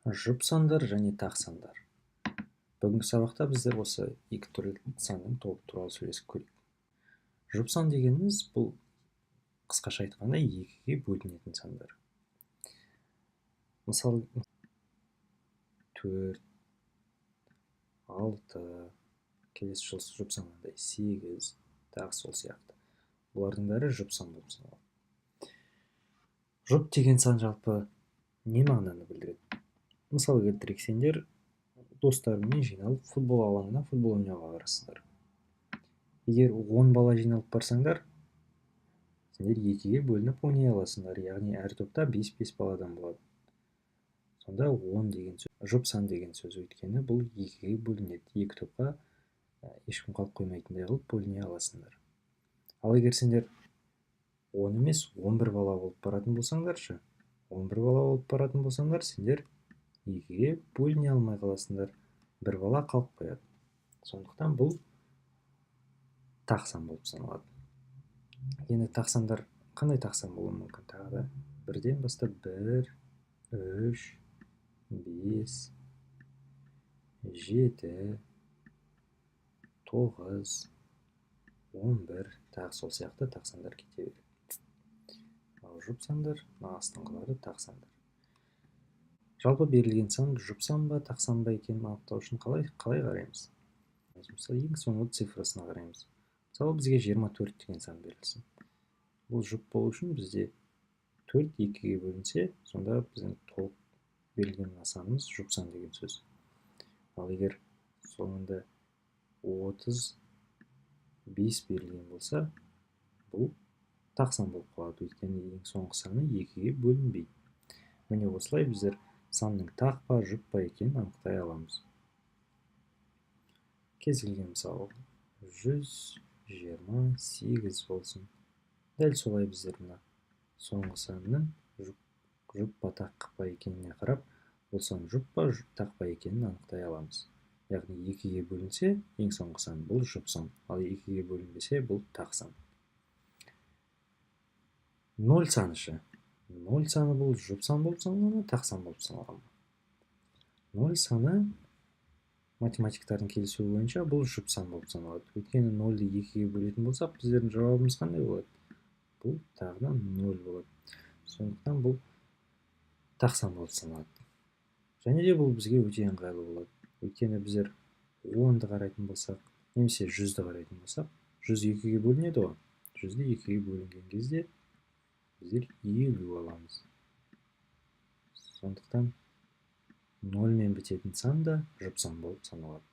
Жұп сандар және тақ сандар. Бүгінгі сабақта біздер осы екі түрлі санның тобы туралы сөйлесіп көрейік. Жұп сан дегеніміз бұл қысқаша айтқанда екіге бөлінетін сандар. Мысалы, 4, 6, келесі жыл жұп сан қандай? 8, тағы сол сияқты. Бұлардың бәрі жұп сан болып саналады. Жұп деген сан жалпы не мағынаны білдіреді? Мысал келтірейік, сендер достарыңмен жиналып футбол алаңына футбол ойнауға барасыздар. Егер 10 бала жиналып барсаңдар, сендер екіге бөлініп ойнай аласыңдар, яғни әр топта 5-5 баладан болады. Сонда 10 деген сөз жұп сан деген сөз, өйткені бұл екіге бөлінеді. Екі топқа ешкім қалып қоймайтындай қылып бөліне аласыңдар. Ал егер сендер 10 емес, 11 бала болып баратын болсаңдаршы, 11 бала болып баратын болсаңдар, сендер екіге бөліне алмай қаласыңдар, бір бала қалып қояды. Сондықтан бұл тақ сан болып саналады. Енді тақ сандар қандай тақ сан болуы мүмкін? Тағы да бірден бастап 1, 3, 5, 7, 9, 11, тағы сол сияқты тақ сандар кете береді. Ал жұп сандар, мына астыңғылары тақ сандар. Жалпы берілген сан жұп сан ба, тақ сан ба екенін анықтау үшін қалай қараймыз? Мысалы, ең соңғы цифрасына қараймыз. Мысалы, бізге 24 деген сан берілсін. Бұл жұп болу үшін бізде 4 екіге бөлінсе, сонда біздің толық берілген санымыз жұп сан деген сөз. Ал егер соңында 35 берілген болса, бұл тақ сан болып қалады, өйткені ең соңғы саны екіге бөлінбейді. Міне осылай біздер санның тақ па, жұп па екенін анықтай аламыз. Кез келген мысал 128 болсын. Дәл солай біздер мына соңғы санның жұп па, тақ па екеніне қарап, бұл сан жұп па, тақ па екенін анықтай аламыз. Яғни екіге бөлінсе, ең соңғы сан бұл жұп сан, ал екіге бөлінбесе, бұл тақ сан. 0 саны ше? 0 саны бұл жұп сан болып санала ма, тақ сан болып санала ма? 0 саны математиктардың келісуі бойынша бұл жұп сан болып саналады. Өйткені 0-ді екіге бөлетін болсақ, біздердің жауабымыз қандай болады? Бұл тағы да 0 болады. Сондықтан бұл тақ сан болып саналады. Және де бұл бізге өте ыңғайлы болады. Өйткені біздер 10-ды қарайтын болсақ, немесе 100-ді қарайтын болсақ, 100 екіге бөлінеді ғой. 100-ді екіге бөлінген кезде біздер 50 аламыз. Сондықтан 0 мен бітетін сан да жұп сан болып саналады.